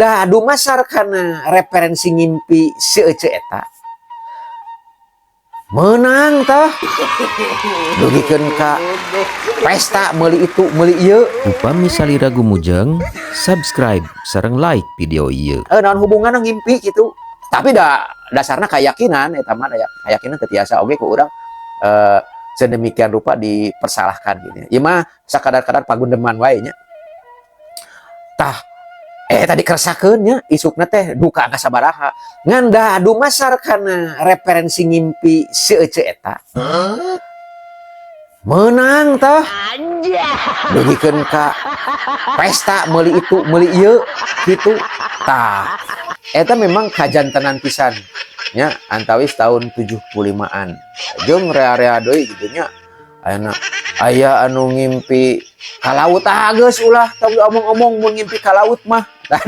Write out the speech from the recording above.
Dah dumasar kana referensi ngimpi si Ece eta menang tah, dugikeun ka pesta, meuli itu, meuli ieu. Upami salira gumujeng, subscribe sareng like video ieu. Eh, naon hubunganna ngimpi gitu? Tapi da dasarna keyakinan eta mah, da keyakinan teu tiasa oge ku urang sedemikian rupa dipersalahkan gitu. Ieu mah sakadar-kadar pagundeman wae nya. Tah, tadi keresakeun nya, isukna teh duka angka sabaraha. Ngan da dumasar kana referensi ngimpi si Ece eta menang tah, dugikeun ka pesta, meuli itu, meuli ieu gitu. Tah, eta memang kajantenan pisan nya antawis tahun 75-an jeung rea-rea deui gitu nya. Ayeuna aya anu ngimpi ka laut. Ah, geus ulah, tong diomong-omong mun ngimpi ka laut mah. Tah.